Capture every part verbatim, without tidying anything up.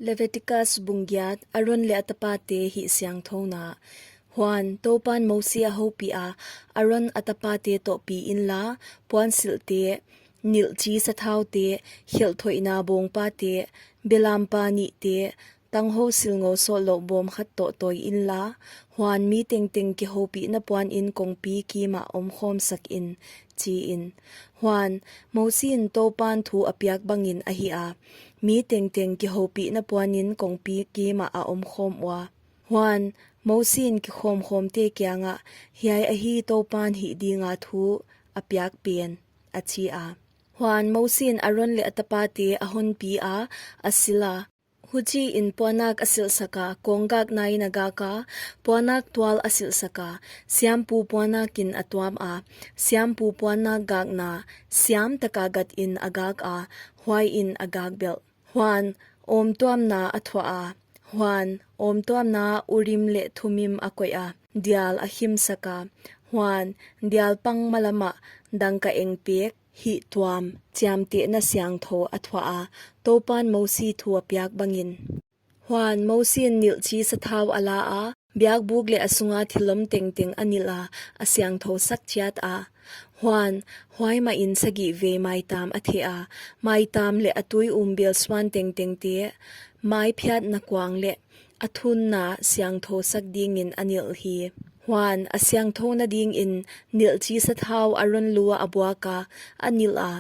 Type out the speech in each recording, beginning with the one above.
Levitikas bung giat. Aron leh a tapate hihsiangthouna. Huan, Toupan Mosi a houpiha, Aron a tapate toh pi inla, puansilhte, nilhchi sathaute, khelh thoihna bawngpate, belampa nihte, tanghou silngou sawllouh bawm khat toh tawi inla, huan mi tengteng kihoupihna puanin kongpi kimah omkhawm sakin, chiin. Huan, Mosiin Toupan thu a piak bangin a hih a, mi tengteng kihoupihna puanin kongpi kimah a omkhawm ua. Huan, Mosiin kikhawmkhawmte kiangah, Hiai ahi Toupan hih dinga thu a piak pen, a chi a. Huan, Mosiin Aron leh a tapate a honpi a, a silh a. Huchiin puanak a silhsak a, kawnggaknain a gak a, puanak tual a silhsak a, siampu puanakin a tuam a, siampu puanak gakna, siam taka gatin a gak a, huaiin a gak belh. Huan, awmtuamna a thuah a. Huan, awmtuamna Urim leh Thumim a koih a, dial a khimsak a. Huan, dial pang malamah, dangka eng pek, hihtuam, chiamtehna siangthou a thuah a, Toupan Mosi thu a piak bangin. Huan, Mosiin nilhchi sathau a la a, biakbuk leh a sunga thil om tengteng a nilh a, a siangthousak chiat a. Huan, huai mahin sagih vei maitam a theh a, maitam leh a tui um belsuan tengtengte, maiphiatna kuang leh, a thunna siangthousak dingin a nilh hi. Huan, a siangthouna dingin nilhchi sathau Aron lua a buak a, a nilh a.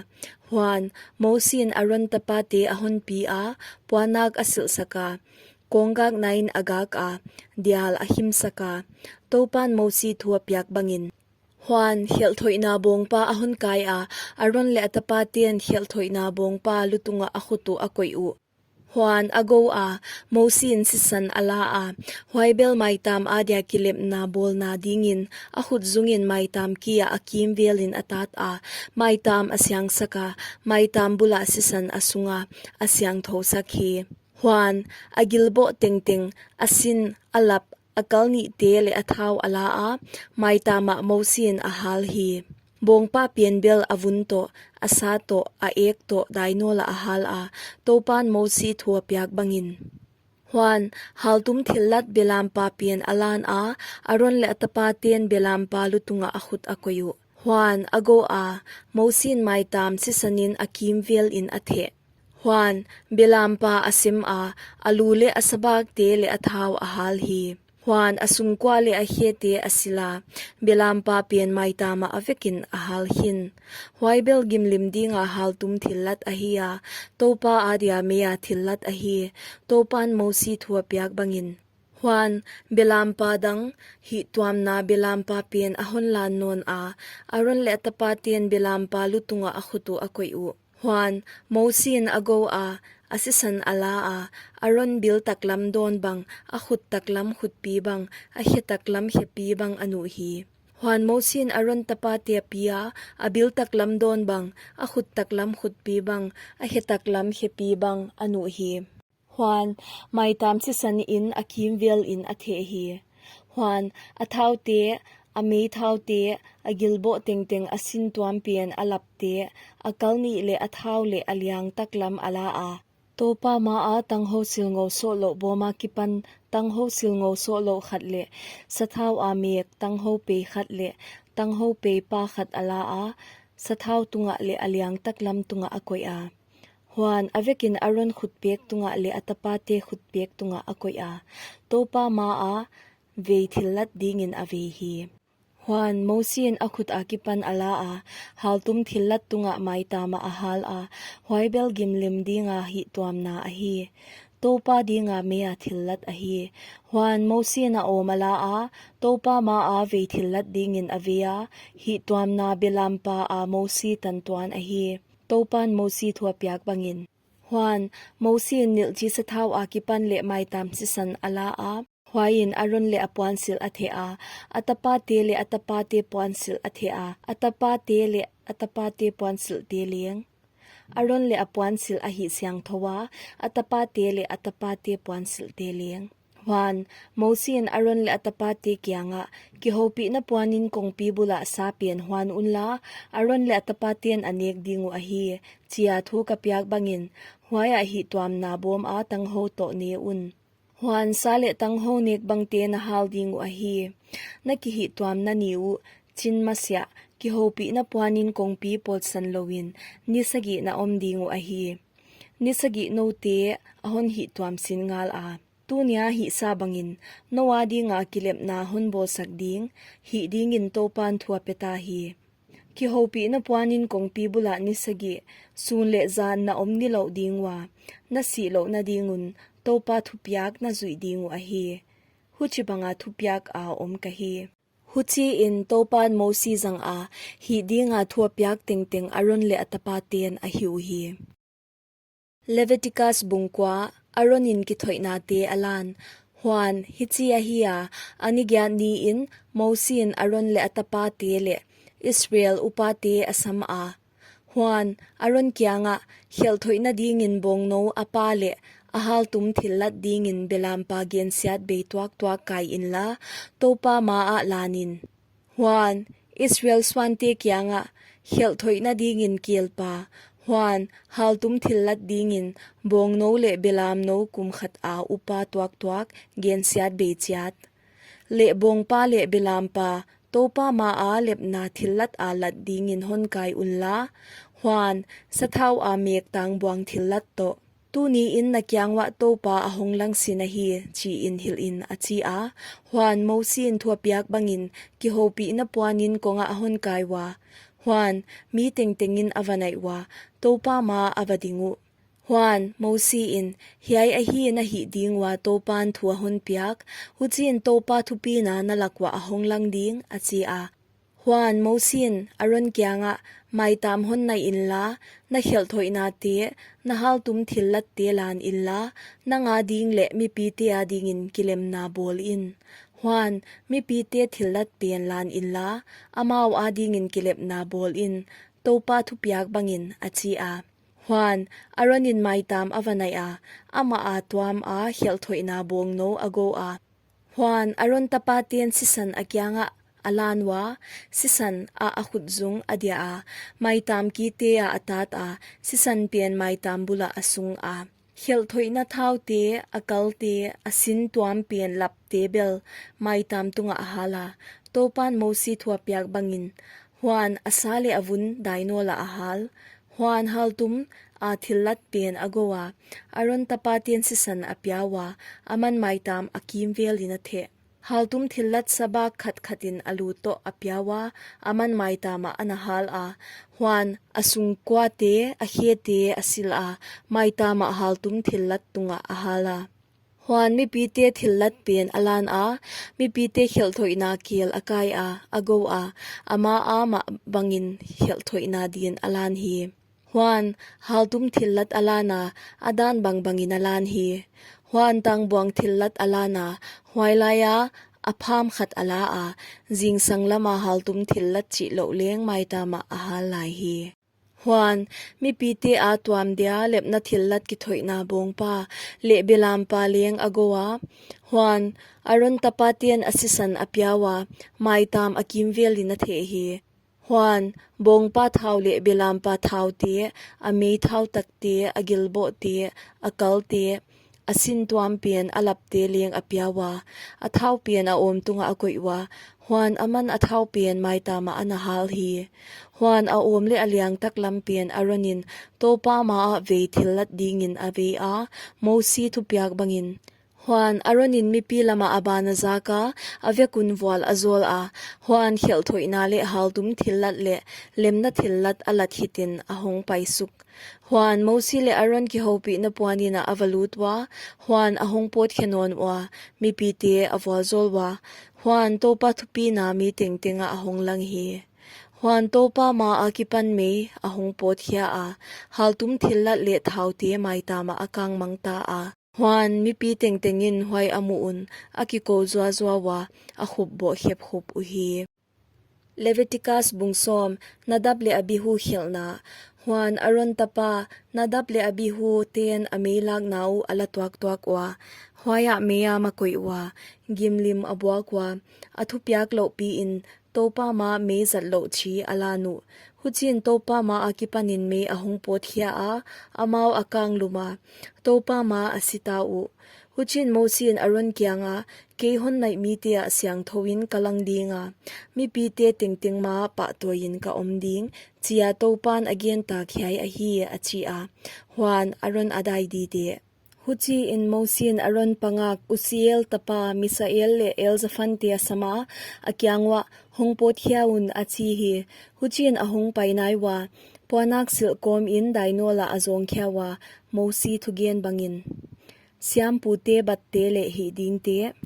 Huan, Mosiin Aron tapate a honpi a, puanak a silhsak a, kawnggaknain a gak a, dial a khimsak a, Toupan Mosi thu a piak bangin. Huan, khelh thoihna bawngpa a honkai a, Aron leh a tapaten khelh thoihna bawngpa lutungah a khut uh a koih uh. Huan, a gou a, Mosiin sisan a la a, huai bel maitam adia kilepna bawlna dingin, a khut zungin maitam kiah a kimvelin a tat a, maitam a siangsak a, maitam bulah sisan a sung a, a siangthousak hi. Huan, a gilboh tengteng, a sin, a lap, a kal nihte leh a thau a la a, maitamah Mosiin a hal hi. Bawngpa pen bel a vun toh, a sa toh, a ek toh, dainawl ah a hal a, Toupan Mosi thu a piak bangin. Huan, haltum thillat belampa pen a lan a, Aron leh a tapaten belampa lutungah a khut a koih uh. Huan, a gou a, Mosiin maitam sisanin a kimvelin a theh. Huan, belampa a sem a, a lu leh a sabakte leh a thau a hal hi. Huan, a sungkuah leh a khete a silh a, belampa pen maitamah a vekin a hal khin. Huai bel gimlim dinga haltum thillat ahi a, Toupa adia meia thillat ahi, Toupan Mosi thu a piak bangin. Huan, belampa dang, hihtuamna belampa pen a honlan nawn a, Aron leh a tapaten belampa lutungah a khut uh a koih uh. Huan, Mosiin a gou a, a sisan a la a, Aron bil taklam dawn bang, a khut taklam khutpi bang, a khe taklam khepi bang a nuh hi. Huan, Mosiin Aron tapate a pi a, a bil taklam dawn bang, a khut taklam khutpi bang, a khe taklam khepi bang a nuh hi. Huan, maitam sisanin a kimvelin a theh hi. Huan, a thaute, a meithaute, a gilboh tengteng a sin tuam pen a lapte, a kal nih leh a thau leh a liang taklam a la a, Toupa maa tanghou silngou sawllouh bawm akipan tanghou silngou sawllouh khat leh, sathau a mek tanghou pei khat leh, tanghou pei pa khat a la a, sathau tungah leh a liang taklam tungah a koih a. Huan, a vekin Aron khutpek tungah leh a tapate khutpek tungah a koih a, Toupa maa vei thillat dingin a vei hi. Huan, Mosiin a khut akipan a la a, haltum thillat tungah maitamah a hal a, huai bel gimlim dinga hihtuamna ahi. Toupa dinga meia thillat ahi. Huan, Mosiin a awm a la a, Toupa maa vei thillat dingin a vei a, hihtuamna belampa a Mosi tantuan ahi. Toupan Mosi thu a piak bangin. Huan, Mosiin nilhchi sathau akipan leh maitam sisan a la a, huaiin Aron leh a puansilh a theh a, a tapate leh a tapate puansilh a theh a, a tapate leh a tapate puansilhte leng. Aron leh a puansilh a hihsiangthou a, a tapate leh a tapate puansilhte leng. Huan, Mosiin Aron leh a tapate kiangah, kihoupihna puanin kongpi bulah sa pen huan unla, Aron leh a tapaten a nek ding uh ahi, chia thu ka piak bangin. Huaiah hihtuamna bawm a tanghou toh ne un. Huan sa leh tanghou nek bangte na hal ding uh ahi. Na kihihtuamna ni uh chin masiah kihoupihna puanin kongpi pawlsan louin ni sagih na om ding uh ahi. Ni sagih noute a hon hihtuam sin ngala, tunia hihsa bangin nou adinga kilepna hon bawlsak ding hih dingin Toupan thu a peta hi. Kihoupihna puanin kongpi bulah ni sagih, sun leh zan na om nilouh ding ua, na sih louhna ding un Toupa thupiak na zuih ding uh ahi. Huchibanga thupiak a om ka hi. Huchiin Toupan Mosi zanga hih dinga thu a piak tengteng Aron leh a tapaten a hih uhi. Levitikas bung kua. Aronin kithoihnate a lan. Huan, hichi ahi a, a ni giat niin Mosiin Aron leh a tapate leh Israel upate a sama. Huan, Aron kiangah, khelh thoihna dingin bawngnou a pa leh a haltum thillat dingin belampa gensiatbei tuaktuak kai inla, Toupa maah lanin. Huan, Israel suante kiangah, khelh thoihna dingin kelpa, huan, haltum thillat dingin bawngnou leh belamnou kum khata upa tuaktuak gensiatbei chiat. Leh bawngpa leh belampa, Toupa maa lepna thillat a lat dingin hon kai unla, huan, sathau a mek tangbuang thillat toh. Tuniin na kiang uah Toupa a hong lang sin ahi, chiin hilhin, a chi a. Huan, Mosiin thu a piak bangin, kihoupihna puanin kongah a hon kai ua. Huan, mi tengtengin a va naih ua, Toupa maah a va ding uh. Huan, Mosiin, hiai ahi na hih ding ua Toupan thu a hon piak, huchiin Toupa thupina na lak uah a hong lang ding, a chi a. Huan, Mosiin, Aron kiangah, maitam hon naih inla, na khelh thoihnate, na haltum thillatte lan inla, nang ading leh mipite adingin kilemna bawl in. Huan, mipite thillat pen lan inla, amau adingin kilepna bawl in, Toupa thupiak bangin, a chi a. Huan, Aronin maitam a va naih a, amah a tuam a khelh thoihna bawngnou a gou a. Huan, Aron tapaten sisan a kiangah a lan ua, sisan ah a khutzung a dia a, maitam kite ah a tat a, sisan pen maitam bulah a sung a. Khelh thoihna thaute, a kalte, a sin tuam pen lapte bel, maitam tungah a hal a, Toupan Mosi thu a piak bangin, huan a sa leh a vun dainawl ah a hal. Huan haltum a thillat pen a gou a, Aron tapaten sisan a pia ua, aman maitam a kimvelin a theh. Haltum thillat sabak khatkhatin a lu toh a pia ua, aman maitam ah a na hal a. Huan, a sungkuate, a khete, a sil a, maitam ah haltum thillat tungah a hal a. Huan, mipite thillat pen a lan a, mipite khelh thoihna kel a kai a, a gou a, ama amah bangin khelh thoihna din a lan hi. Huan, haltum thillat a lan a, a dan bangbangin a lan hi. Huan, tangbuang thillat a lan a, huailai a, a pham khat a la a, zingsang lama haltum thillat chih louh leng maitam ah a hal lai hi. Huan, mipite a tuam dia lepna thillat kithoihna bawngpa leh belampa leng a gou a. Huan, Aron tapaten a sisan a pia ua, maitam a kimvelin a theh hi. Huan, bawngpa thau leh belampa thaute, a mei thau takte, a gilbawhte, a kalte, a sin tuam pen a lapte leng a pia ua, a thau pen a awm tungah a koih ua, huan aman a thau pen maitam ah a na hal hi. Huan, a awm leh a liangtak lam pen Aronin Toupa maah vei thillat dingin a vei a, Mosi thupiak bangin. Huan, Aronin mipi lamah a ban a zak a, a vek un vual a zawl a, huan khelh thoihna leh haltum thillat leh lemna thillat a lat hitin a hong paisuk. Huan, Mosi leh Aron kihoupihna puanin ah a va lut ua, huan a hong pawtkhe nawn ua, mipite a vualzawl ua, huan Toupa thupina mi tengteng ah a hong lang hi. Huan, Toupa maa kipan mei a hong pawtkhia a, haltum thillat leh thaute maitam ah a kangmang ta a. Huan, mipi tengtengin huai a muh un, a kikou zuazua ua, a khupboh khepkhup uhi. Levitikas bung sawm. Nadab leh Abihu khelhna. Huan, Aron tapa Nadab leh Abihu ten a mei lakna uh a la tuaktuak ua, huaiah mei a ma koih ua, gimlim a buak ua, a thupiak louh piin Toupa maah mei zat louh chi a lan uh. Huchiin Toupa ma akipanin mei a hong pawtkhia a, amau a kanglum a, Toupa maah a si ta uh. Huchiin Mosi in Aron kiangah, Kei hon naih mite ah siangthouin ka lang ding a, mipite tengteng maah pahtawiin ka om ding, chia Toupan a gen tak hiai ahi, a chi a. Huan Aron a dai dide. Huchiin Mosi in Aron pangak Usiel tapa Misael leh Elzafan te a sam a, a kiang uah, Hong pawtkhia un, a chi hi. Huchiin a hong pai nai ua, puanak silh kawmin dainawl ah a zawngkhia ua, Mosi thugen bangin. Siampute batte leh hih dingte.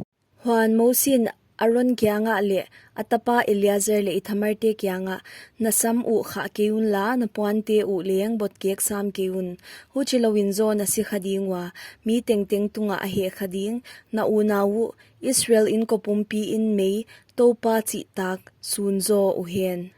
Huan Mosi in Aron kiangah leh a tapa Eleazar leh Ithamar te kiangah, Na sam uh khah kei unla, na puante uh leng botkek sam kei un. Huchilouin zaw na si kha ding ua, mi tengteng tungah a heh kha ding, na unau uh, Israel inkopumpin mei, Toupa chih tak, sun zaw uhen.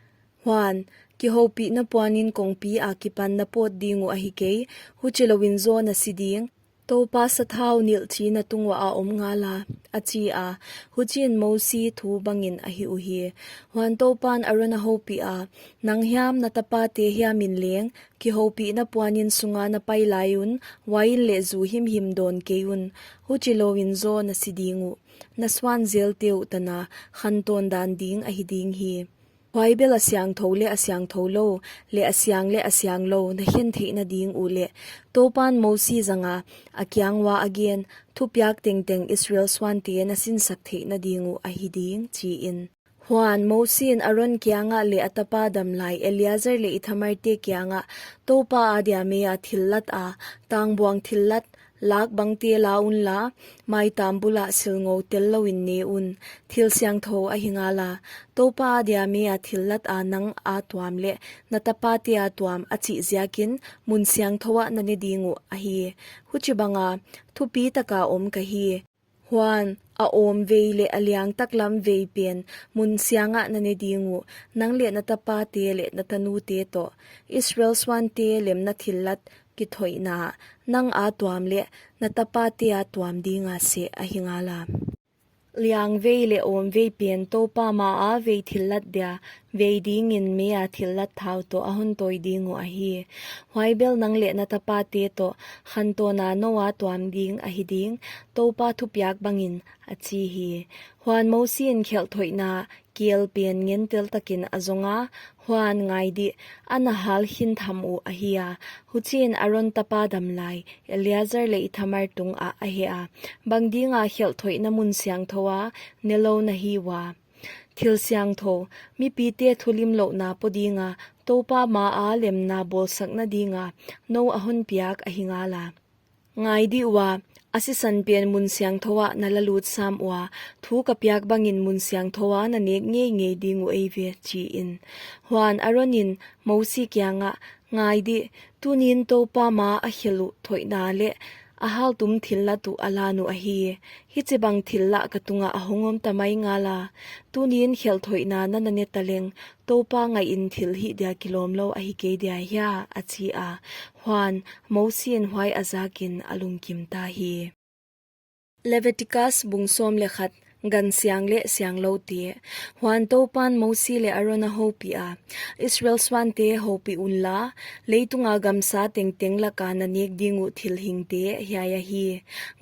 Huan, kihoupihna puanin kongpi akipan na pawt ding uh ahi kei, huchilouin zaw na si ding, Toupa sathau nilh chi na tung uah a om ngala, a chi a. Huchiin Mosi thu bangin a hih uhi. Huan Toupan Aron a houpih a, Nang hiam na tapate hiamin leng, kihoupihna puanin sunga na pai lai un, uain leh zu himhim dawn kei un, huchilouin zaw na si ding uh, na suan zelte uh tana, khantawn dan ding ahi ding hi. Huai bel a siangthou leh a siangthou lou, leh a siang leh a siang lou, na khen theihna ding uh leh, Toupan Mosi zanga, a kiang ua a gen, thupiak tengteng Israel suante na sinsak theihna ding uh ahi ding, chiin. Huan Mosi in Aron kiangah leh a tapa damlai Eleazar leh Ithamar te kiangah, Toupa adia meia thillat a, tangbuang thillat, lak bangte la unla, maitam bulah silngou tel louin ne un, thil siangthou ahi ngala, Toupa adia meia thillat a nang a tuam leh, na tapate a tuam a chih ziakin, mun siangthou ah na ne ding uh ahi. Huchibanga, thupi taka om ka hi. Huan, a awm vei leh a liang taklam vei pen, mun siangah na ne ding uh, nang leh na tapate leh na tanute toh, Israel suante lemna thillat kithoihna, nang a tuam leh na tapate a tuam dinga seh ahi ngala. Liang vei leh awm vei pen Toupa maa vei thillat dia, vei dingin meia thillat thau toh a hon tawi ding uh ahi. Huai bel nang leh na tapate toh, khantawn a nou a tuam ding ahi ding, Toupa thupiak bangin a chi hi. Huan Mosi in khelh thoihna, kel pen ngentel takin a zong a, huan ngai dih, a na hal khin tham uh ahi a, huchiin Aron tapa damlai, Eleazar leh Ithamar tungah a heh a, bang dinga khelh thoihna mun siangthou a, ne lou na hi ua. Thil siangthou, mipite thulimlouhna po dinga, Toupa maa lemna bawlsakna dinga, nou a hon piak ahi ngala. Ngai dih ua, a sisan pen mun siangthou ah na la lut sam ua, thu ka piak bangin mun siangthou a na nek ngeingei ding uh eive, chiin. Huan Aron in Mosi kiangah, ngai dih, tunin Toupa maa khelh uh thoihna leh, a haltum thillat uh a lan uh ahi. Hichibang thillat ka tungah a hong om ta mai ngala. Tunin khelh thoihna na na ne taleng, Toupa ngaihin thil hih dia kilawm lou ahi kei dia hia, a chi a. Huan, Mosi in huai a zakin a lungkim ta hi. Leviticus bung sawm leh khat, gansiang leh siangloute. Huan Toupan Mosi leh Aron a houpih a, Israel suante houpih unla, leitunga gamsa tengteng laka na nek ding uh thil hingte hiai ahi.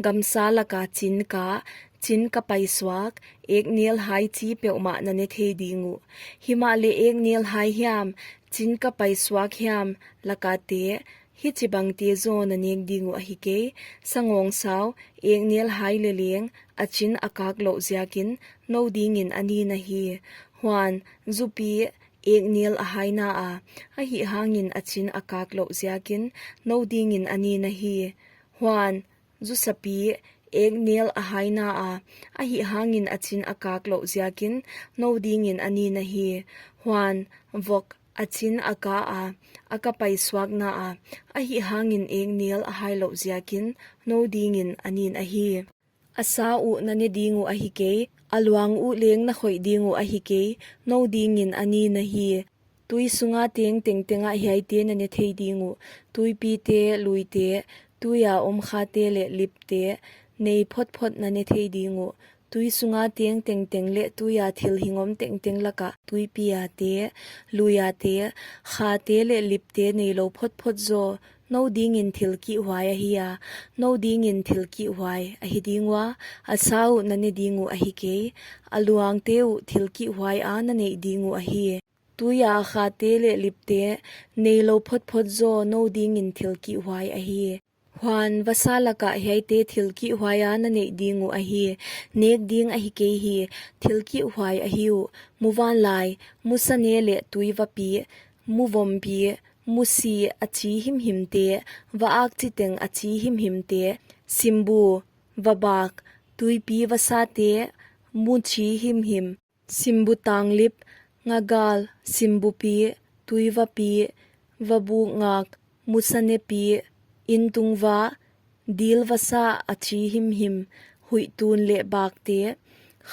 Gamsa laka chinka, chinka paisuak, eknel hai chi peuhmah na ne thei ding uh. Himahleh eknel hai hiam, chinka paisuak hiam, laka te, hichibangte zaw na nek ding uh ahi kei, sangawngsau, eknel hai leh leng, a chin a kak louh ziakin, nou dingin a nin ahi. Huan, zupi, eknel a hai na a, ahihhangin a chin a kak louh ziakin, nou dingin a nin ahi. Huan, zusapi, eknel a hai na a, ahihhangin a chin a kak louh ziakin, nou dingin a nin ahi. Huan, vok, a chin a ka a, a ka paisuak na a, ahihhangin eknel a hai louh ziakin, nou dingin a nin ahi. A sa uh na ne ding uh ahi kei, a luang uh leng na khoih ding uh ahi kei, nou dingin a nin ahi. Tui sunga teng tengtengah hiaite na ne thei ding uh, tuipite, luite, tuia om khate leh lipte, nei photphot na ne thei ding uh, Tui sunga teng tengteng leh tuia thil hing om tengteng lakah tuipia te, luia te, khate leh lipte neilou photphot zaw nou dingin thil kihhuai ahi a, nou dingin thil kihhuai ahi ding ua, a sa uh na ne ding uh ahi kei, a luangte uh thil kihhuai a na neih ding uh ahi. Tuia khate leh lipte neilou photphot zaw nou dingin thil kihhuai ahi. Huan vasa lakah hiaite thil kihhuai a na neih ding uh ahi. Nek ding ahi kei hi, thil kihhuai ahi uh. Muvanlai, musane leh tuivapi, muvompi, musi a chi himhimte, va-ak chiteng a chi himhimte, simbu, vabak, tuipi vasate, mu chi himhim, simbu tanglip, ngagal, simbupi, tuivapi, vabuk ngak, musanepi, intungva, dil vasa a chi himhim, huihtun leh bakte,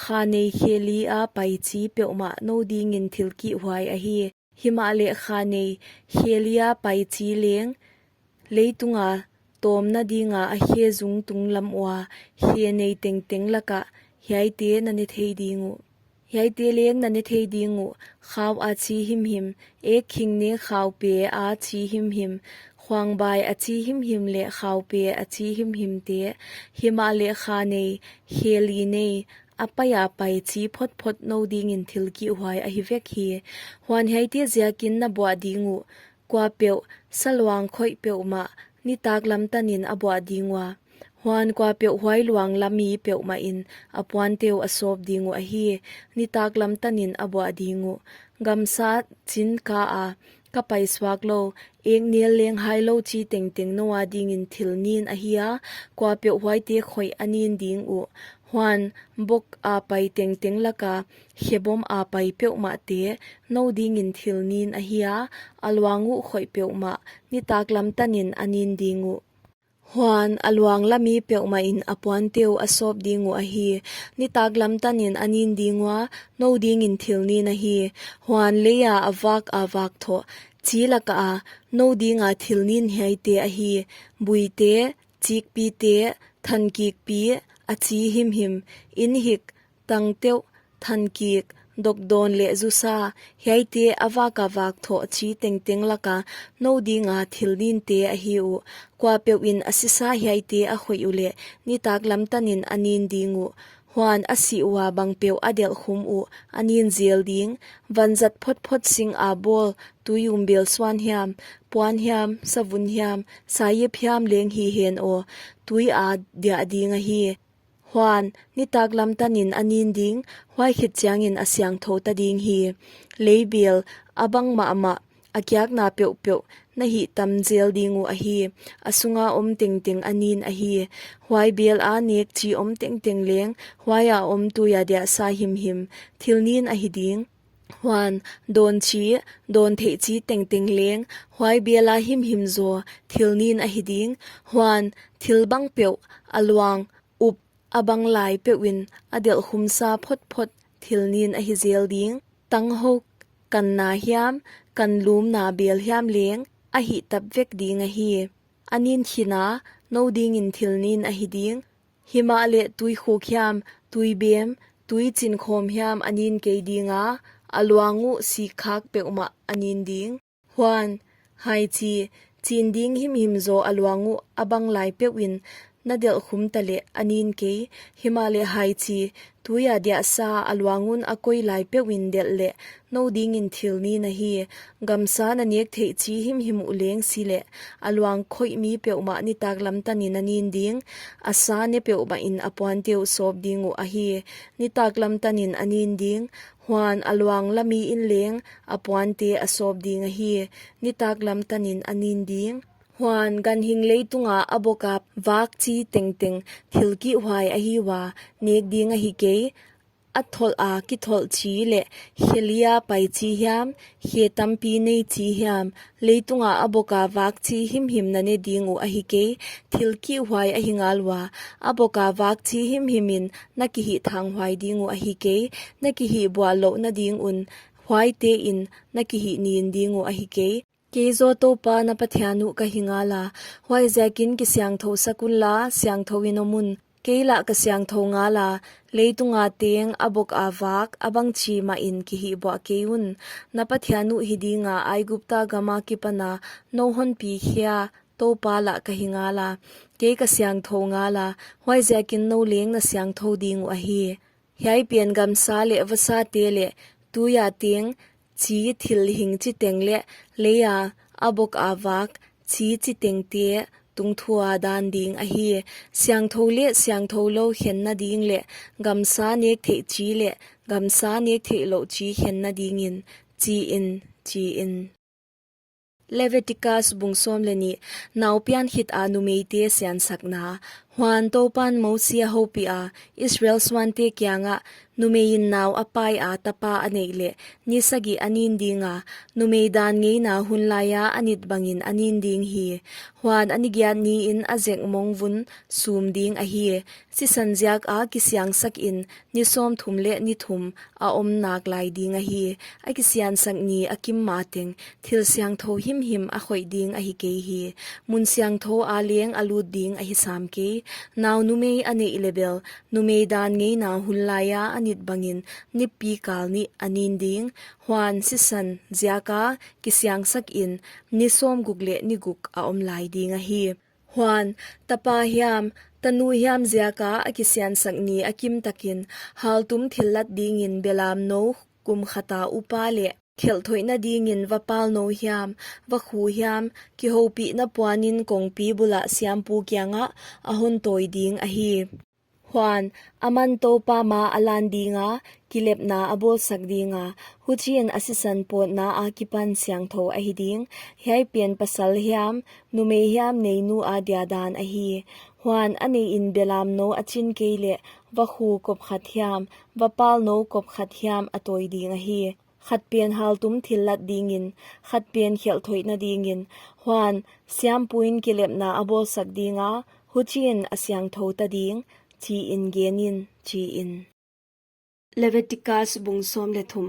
khanei kheli a pai chi peuhmah nou dingin thil kihhuai ahi. Himahleh khanei kheli a pai chi leng, leitunga tawmna dinga a khe zung tunglam ua khe nei tengteng lakah hiaite na ne thei ding uh. Hiaite leng na ne thei ding uh, khau a chi himhim, ek khingne khaupe a chi himhim, khuangbai a chi himhim leh khaupe a chi himhimte, himahleh khanei kheli nei, a paia pai chi photphot nou dingin thil kihhuai ahi vek hi. Huan hiaite ziakin na buah ding uh, kuapeuh saluang khoih peuhmah nitaklam tanin a buah ding ua. Huan kuapeuh huai luang la mi peuhmahin a puante uh a sawp ding uh ahi, nitaklam tanin a buah ding uh. Gamsa chin ka a ka paisuak lou, ek nel leng hai lou chi tengteng nou a dingin thil nin ahi a, kuapeuh huaite khoih a nin ding uh. Huan bok a pai tengteng laka khebom a pai peuhmahte nou dingin thil nin ahi a, a luang uh khoih peuhmah nitaklam tanin a nin ding uh. Huan a luang la mi peuhmahin a puante uh a sawp ding uh ahi, nitaklam tanin a nin ding ua, nou dingin thil nin ahi. Huan leia a vak a vak thoh chi laka a nou dinga thil nin hiaite ahi, buite, chikpite, thankikpi a chi himhim, inhik, tangteuh, thankik, dokdawn leh zusa, hiaite a vak a vak thoh chi tengteng laka nou dinga thil ninte ahi uh. Kuapeuhin a sisa hiaite a khoih uleh nitaklam tanin a nin ding uh. Huan a sih ua bangpeuh a delhkhum uh a nin zel ding, vanzat photphot sing a bawl, tui umbel suan hiam, puan hiam, savun hiam, sayip hiam leng hi hen aw, tui a diah ding ahi. Huan nitaklam tanin a nin ding, huai khit chiangin a siangthou ta ding hi. Leibel a bang mahmah, a kiakna peuhpeuh na hih tam zel ding uh ahi, a sunga om tengteng a nin ahi. Huai bel a nek chi om tengteng leng, huaia om tuia diahsa himhim, thil nin ahi ding. Huan dawn chi, dawn theih chi tengteng leng, huai bel a himhim zaw thil nin ahi ding. Huan thil bangpeuh a luang, up a bang lai peuhin a delhkhumsa photphot thil nin ahi zel ding. Tanghou kanna hiam, kanlumna bel hiam leng a hih tap vek ding ahi. A nin khin a, nou dingin thil nin ahi ding. Himahleh tuikhuk hiam, tuibem, tui chinkhawm hiam a nin kei dinga, a luang uh sikkhak peuhmah a nin ding. Huan haichi, chin ding himhim zaw a luang uh a bang lai peuhin na delhkhum taleh a nin kei. Himahleh haichi, tuia diahsa a luang un a koi lai peuhin delh leh nou dingin thil nin ahi. Gamsa na nek theih chi himhim uh leng si leh, a luang khoih mi peuhmah nitaklam tanin a nin ding. A sa ne peuhmahin a puante uh sawp ding uh ahi, nitaklam tanin a nin ding. Huan a luang la mi in leng a puante a sawp ding ahi, nitaklam tanin a nin ding. Huan ganhing leitunga a boka vak chi tengteng thil kihhuai ahi ua, nek ding ahi kei. A tholh a kitholh chi leh khe li a pai chi hiam, khe tampi nei chi hiam, leitunga a boka vak chi himhim na ne ding uh ahi kei. Thil kihhuai ahi ngal ua, a boka vak chi himhimin na kihih thanghuai ding uh ahi kei. Na kihih buah louhna ding un huaitein na kihih nin ding uh ahi kei. Kei zaw Toupa na Pathian uh ka hi ngala, huaiziakin kisiangthou sak unla, siangthouin om un. Kei lah ka siangthou ngala, leitunga teng a bok a vak a bangchi mahin kihihbuah kei un. Na Pathian uh hi dinga Aigupta gama kipana nou honpi khia Toupa lah ka hi ngala. Kei ka siangthou ngala, huaiziakin nou leng na siangthou ding uh ahi. Hiai pen gamsa leh vasate leh tuia teng chi thil hing chiteng leh leia a bok a vak chi chitengte tungthua dan ding ahi. Siangthou leh siangthou lou khenna ding leh gamsa nek theih chi leh gamsa nek theih louh chi khenna dingin, chiin, chiin. Leviticus bung sawm leh nih. Nau pian khita numeite siansakna. Huan Toupan Mosi a houpiha, Israel suante kiangah, numeiin nau a paia tapa a neih leh ni sagih a nin dinga, numei dan ngeina hun laia a nit bangin a nin ding hi. Huan a ni giat niin a zekmong vun sum ding ahi. Sisan ziaka kisiangsakin ni sawmthum leh ni thum a om naklai ding ahi. A kisiansak ni a kim mateng thil siangthou himhim a khoih ding ahi kei hi. Mun siangthou a leng a lut ding ahi sam kei. Nau numei a neih leh bel, numei dan ngeina hun laia a nit bangin nippi kal nih a nin ding. Huan sisan ziaka kisiangsakin ni sawmguk leh ni guk a om lai ding ahi. Huan tapa hiam tanu hiam ziaka a kisiansak ni a kimtakin haltum thillat dingin belamnou kum khata upa leh khelh thoihna dingin vapalnou hiam, vakhu hiam, kihoupihna puanin kongpi bula siampu kiangah a hon tawi ding ahi. Huan aman Toupa maah a lan dinga, kilepna a bawlsak dinga, huchiin a sisan pawtna akipan siangthou ahi ding. Hiai pen pasal hiam, numei hiam neinu adia dan ahi. Huan a neiin belamnou a chin kei leh, vakhu kop khat hiam, vapalnou kop khat hiam a tawi ding ahi. Khat pen haltum thillat dingin, khat pen khelh thoihna dingin. Huan siampuin kilepna a bawlsak dinga, huchiin a siangthou ta ding, chiin genin, chiin. Leviticus bung sawm leh thum.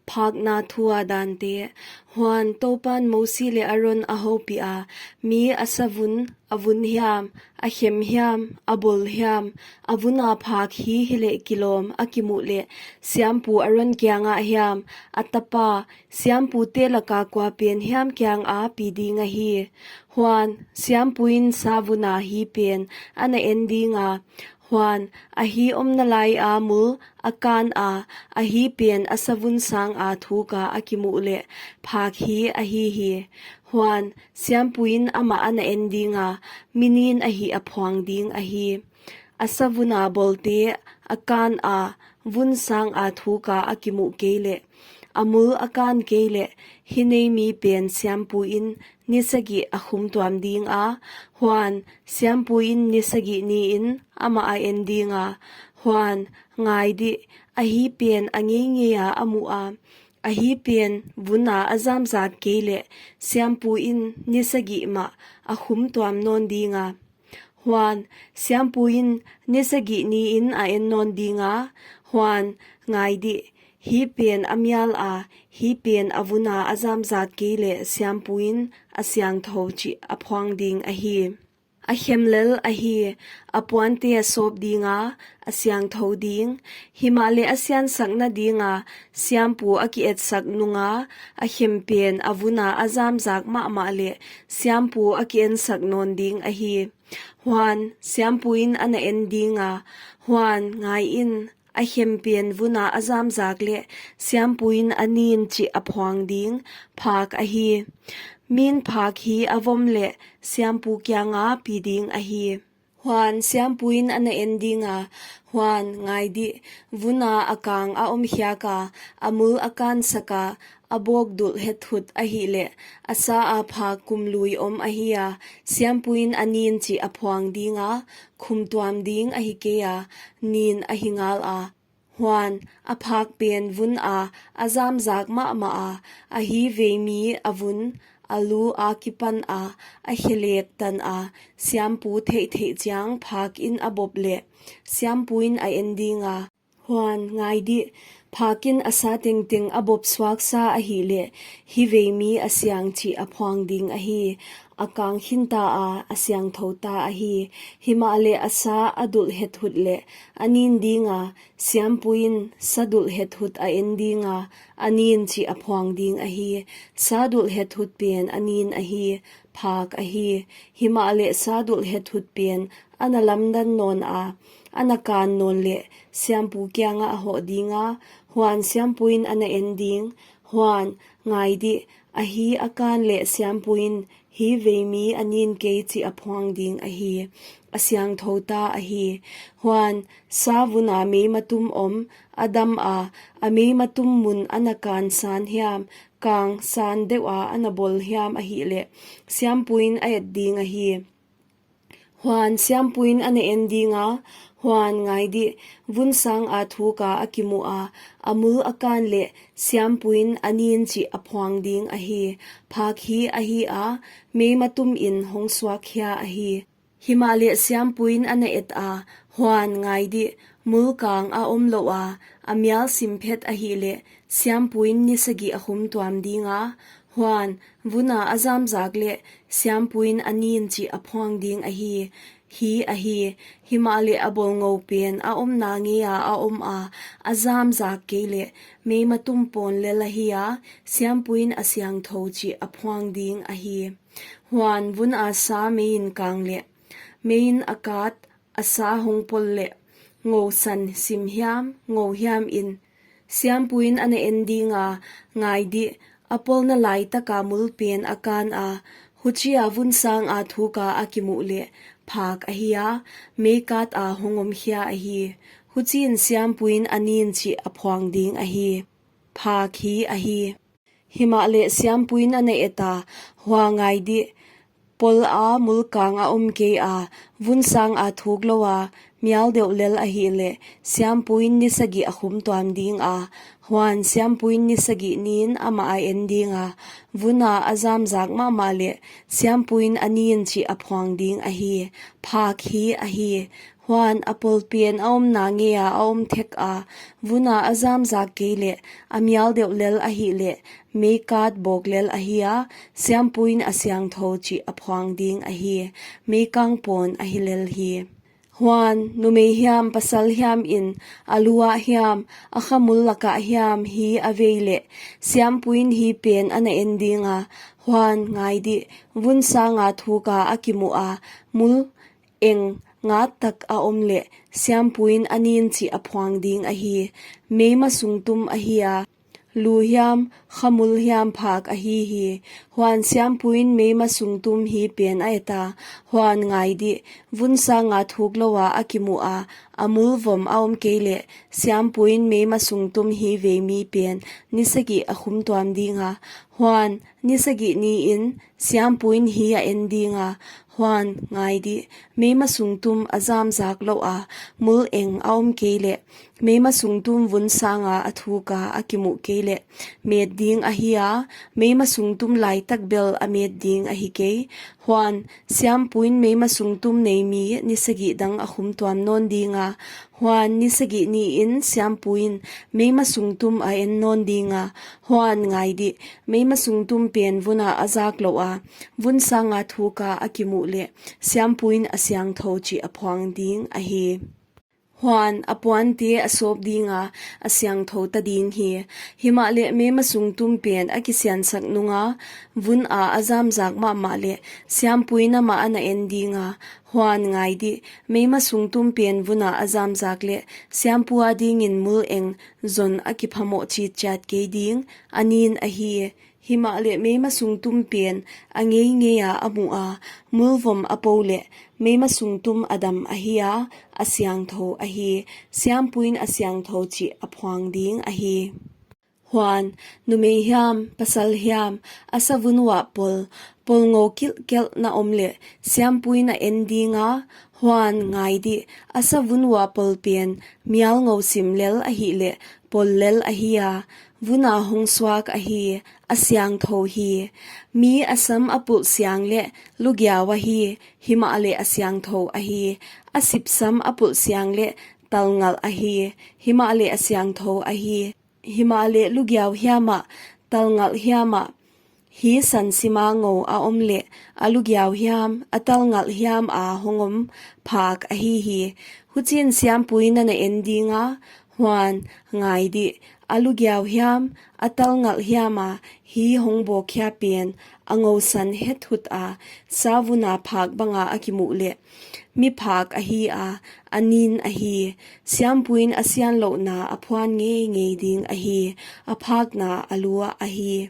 Phakna thua dante. Huan Toupan Mosi leh Aron a houpiha, mi a savun, a vun hiam, a khem hiam, a bol hiam, a vuna phak hi hileh kilawm a kimuh leh, siampu Aron kiangah hiam, a tapa, siampute laka kua pen hiam kianga pi ding ahi. Huan siampuin savuna hi pen a na en dinga, huan a hi omna laia mul a kana, a hi pen a savun sanga thuka a kimuh leh, phak hi ahi hi. Huan siampuin amah a na en dinga, mi nin a hih a phuang ding ahi. A savuna bolte a kana, vun sanga thuka a kimuh kei leh, a mul a kan kei leh, hi nei mi pen siampuin ni sagih a khum tuam dinga. Huan siampuin ni sagih niin amah a en dinga. Huan ngai dih, a hi pen a ngeingeia a muha, a hi pen vuna a zamzat kei leh, siampuin ni sagih mah a khum tuam nawn dinga. Huan siampuin ni sagih niin a en nawn dinga. Huan ngai dih, hi pen a miala, hi pen a vuna a zamzat kei leh siampuin a siangthou chih a phuang ding ahi. A khem lel ahi, a puante a sawp dinga, a siangthou ding. Himahleh a siansakna dinga siampu a kietsak nunga, a khem pen a vuna a zamzak mahmah leh siampu a kiensak nawn ding ahi. Huan siampuin a na en dinga. Huan ngaiin, a khem pen vuna a zamzak leh siampuin a nin chih a phuang ding, phak ahi. Min phak hi a vom leh siampu kianga pi ding ahi. Huan siampuin a na en dinga. Huan ngai dih, vuna a kang a om khiaka, a mul a kansaka, a bawk dulh hethut ahihleh, a saa phak kum lui om ahia, siampuin a nin chih a phuang dinga, khum tuam ding ahi keia, nin ahi ngala. Huan a phak pen vuna a zamzak mahmaha, a hi vei mi a vun, a lu akipana a khelek tana siampu theihtheih chiang phakin a bop leh, siampuin a en dinga. Huan ngai dih, Phak in a sa tengteng a bop suaksa ahihleh, hivei mi a siang chih a phuang ding ahi, a kang khinta a, a siangthou ta ahi. Himahleh a sa a dulh hethut leh a nin ding a, siampu in sa dulh hethut a en ding a, a nin chih a phuang ding ahi. Sa dulh hethut pen a nin ahi, phak ahi. Himahleh sa dulh hethut pen ana lamdan nawn a, ana kan nawn leh siampu kiangah a hoh ding a, huan siampu in ana en ding. Huan, ngai dih, ahi a kan leh siampu in hivei mi a nin kei chih a phuang ding ahi, a siangthou ta ahi. Huan, sa vun a meimatum om, a dam a, a meimatum mun ana kan san hiam, kang san deuh a ana bol hiam ahihleh, siampu in a et ding ahi. Huan siampu in ana en ding a, huan ngai dih, vun sang a thuk a a kimuh a, a mul a kan leh siampu in a nin chih a phuang ding ahi. Phak hi ahi a, meimatum in hong suak khia ahi. Himahleh siampu in ana et a, huan ngai dih, mul kang a om lou a, a mial sim phet ahihleh, siampu in ni sagih a khum tuam ding a. Huan, vun a a zamzak leh siampu in a nin chih a phuang ding ahi. Hi ahi, himahleh a bol ngou pen a omna ngei a a om a, a zamzak kei leh, meimatum pawn lel ahi a, siampu in a siangthou chih a phuang ding ahi. Huan vun a sa mei in kang leh, mei in a kat, a sa hong pol leh, ngou san sim hiam, ngou hiam in, siampu in ana en ding a, ngai dih, a polna laitak a mul pen a kan a, huchi a vun sang a thuk a a kimuh leh, phak ahi a, mei kat a hong om khia ahi. Huchi in siampu in a nin chih a phuang ding ahi. Phak hi ahi. Himahleh siampu in ana et a, huan ngai dih, pol a mul kang a om kei a, vun sang a thuk lou a, mial deuh lel ahihleh, siampu in ni sagih a khum tuam ding a. Huan siampu in ni sagih ni in amah a en ding a, vun a a zamzak mahmah leh, siampu in a nin chih a phuang ding ahi. Phak hi ahi. Huan a pol pen a omna ngei a a om thek a, vun a a zamzak kei leh, a mial deuh lel ahihleh, mei kat bawk lel ahi a, siampu in a siangthou chih a phuang ding ahi. Mei kang pawn ahi lel hi. Huan, numei hiam pasal hiam in, a lu ah hiam, a khamul lak ah hiam hi a vei leh, siampu in hi pen ana en ding a. Huan, ngai dih, vun sang a thuk a a kimuh a, mul eng ngat tak a om leh, siampu in a nin chih a phuang ding ahi. Meima sung tum ahi a, lu hiam, khamul hiam phak ahi hi. Huan siampu in meima sung tum hi pen a et a, huan ngai dih, vun sang a thuk lou a a kimuh a, a mul vom a om kei leh, siampu in meima sung tum hivei mi pen ni sagih a khum tuam ding a. Huan, ni sagih ni in, siampu in hi a en ding a, huan ngai dih, meima sung tum a zamzak lou a, mul eng a om kei leh, meima sung tum vun sang a a thuk a a kimuh kei leh, met ding ahi a, meima sung tum laitak bel a met ding ahi kei. Huan, siampu in meima sung tum nei mi ni sagih dang a khum tuam nawn ding a. Huan, ni sagih ni in siampu in meima sung tum a en nawn ding a. Huan, ngai dih, meima sung tum pen vun a a zak lou a, vun sang a thuk a a kimuh leh, siampu in a siangthou chih a phuang ding ahi. Huan, a puante a sawp ding a, a siangthou ta ding hi. Himahleh meima sung tum pen a kisiansak nung a, vun a a zamzak mahmah leh, siampu in amah ana en ding a. Huan, ngai dih, meima sung tum pen vun a a zamzak leh, siampu a ding in mul eng zon a kiphamoh chitchiat kei ding, a nin ahi. Himahleh meima sung tum pen a ngeingei a a muh a, mul vom a pou leh, meima sung tum a dam ahi a, a siangthou ahi. Siampu in a siangthou chih a phuang ding ahi. Huan, numei hiam, pasal hiam, a sa vun uah pol, pol ngou kilhkelh na om leh, siampu in a en ding a. Huan, ngai dih, a sa vun uah pol pen mial ngou sim lel ahihleh, pol lel ahi a, vun a hong suak ahi, a siangthou hi. Mi a sam a pulh siang leh, lugiau ahi, himahleh a siangthou ahi. A sip sam a pulh siang leh, talngalh ahi, himahleh a siangthou ahi. Himahleh lugiau hiam ah, talngalh hiam ah, hi san sim a ngou a om leh, a lugiau hiam, a talngalh hiam a hong om phak ahi hi. Huchiin siampuin a na en ding a, huan, ngai dih, a lugiau hiam, a talngalh hiam a hi hong bawkkhia pen, a ngousan hethut a, sa vun a phak bang a a kimuh leh, mi phak ahi a, a nin ahi. Siampuin a sianlouhna a phuan ngeingei ding ahi, a phakna a lua ahi.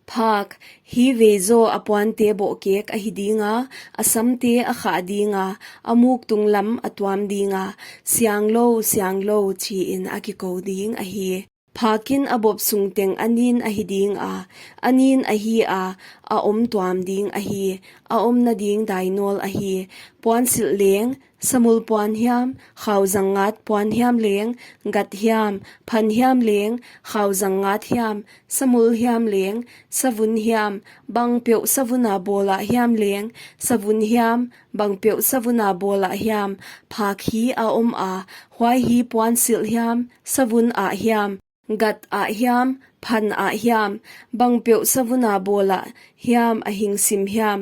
Phak, hi vei zaw a puante bawhkek ahi ding a, a samte a khah ding a, a muk tunglam a tuam ding a, sianglou, sianglou, chiin a kikou ding ahi. Phakin a bop sung teng a nin ahi ding a, a nin ahi a, a om tuam ding ahi, a omna ding dainawl ahi. Puansilh leng, samul puan hiam, khauzang ngat puan hiam leng, gat hiam, phan hiam leng, khauzang ngat hiam, samul hiam leng, savun hiam, bangpeuh savun a bawl ah hiam leng, savun hiam, bangpeuh savun a bawl ah hiam, phak hi a om a, huai hi puansilh hiam, savun ah hiam, gat ah hiam, phan ah hiam, bangpeuh savun a bawl ah hiam, a hing sim hiam,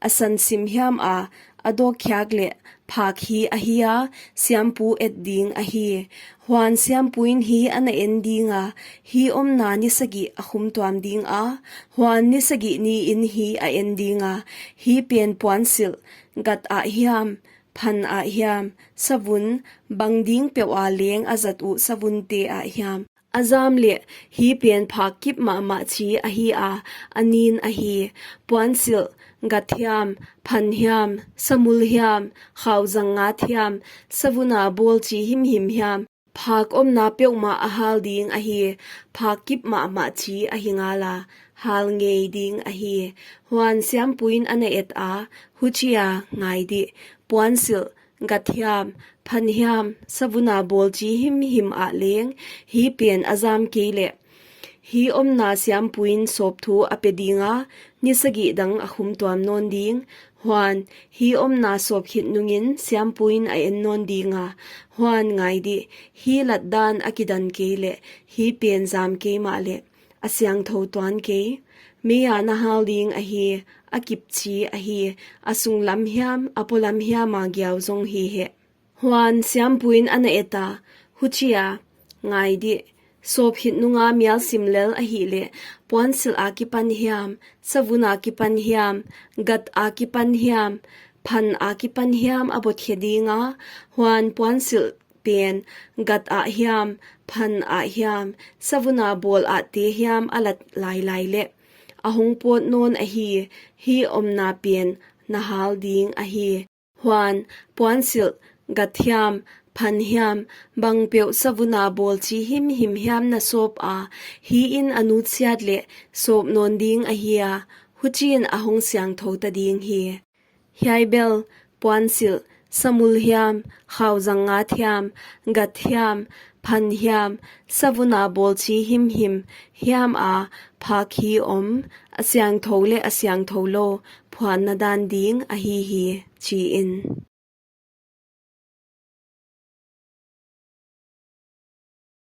a san sim hiam a, a dawkkhiak leh phak hi ahi a, siampu et ding ahi. Huan siampuin hi a na en ding a, hi omna ni sagih a khum tuam ding a, huan ni sagih niin hi a en ding a, hi pen puansilh, gat ah hiam, phan ah hiam, savun, bang ding peuh a leng a zat uh savunte ah hiam, a zam leh, hi pen phak kip mahmah chi ahi a, a nin ahi. Puansilh, gat hiam, phan hiam, samul hiam, khauzang ngat hiam, savun a bawl chi himhim hiam, phak omna peuhmah a hal ding ahi, phak kip mahmah chi ahi ngal a, hal ngei ding ahi. Huan siampuin a na et a, huchia, ngai dih, puansilh, gat hiam, phan hiam, savun a bawl chi himhim ah leng, hi pen a zam kei leh, hi omna siampuin sawpthu a pe ding a, ni sagih dang a khum tuam nawn ding. Huan, hi omna sawp khit nungin siampuin a en nawn ding a, huan, ngai dih, hi latdan a kidan kei leh, hi pen zam kei mahleh, a siangthou tuan kei. Mei a na hal ding ahi, a kip chi ahi, a sunglam hiam, a polam hiam a giau zong hi heh. Huan siampuin a na et a, huchia, ngai dih, sawp khit nunga mial sim lel ahih leh, puansilh a kipan hiam, savun a kipan hiam, gat a kipan hiam, phan a kipan hiam a bawkkhe ding a, huan puansilh pen, gat ah hiam, phan ah hiam, savun a bawl ahte hiam a lat lailai leh, a hong pawt nawn ahi, hi omna pen na hal ding ahi. Huan, puansilh, gat hiam, phan hiam, bangpeuh savun a bawl chi himhim hiam na sawp a, hi in a nutsiat leh sawp nawn ding ahi a, huchiin a hong siangthou ta ding hi. Hiai bel, puansilh, samul hiam, khauzang ngat hiam, gat hiam, phan hiam, savun a bawl chi himhim hiam a phak hi om, a siangthou leh a siangthou lou phuanna dan ding ahi hi, chiin.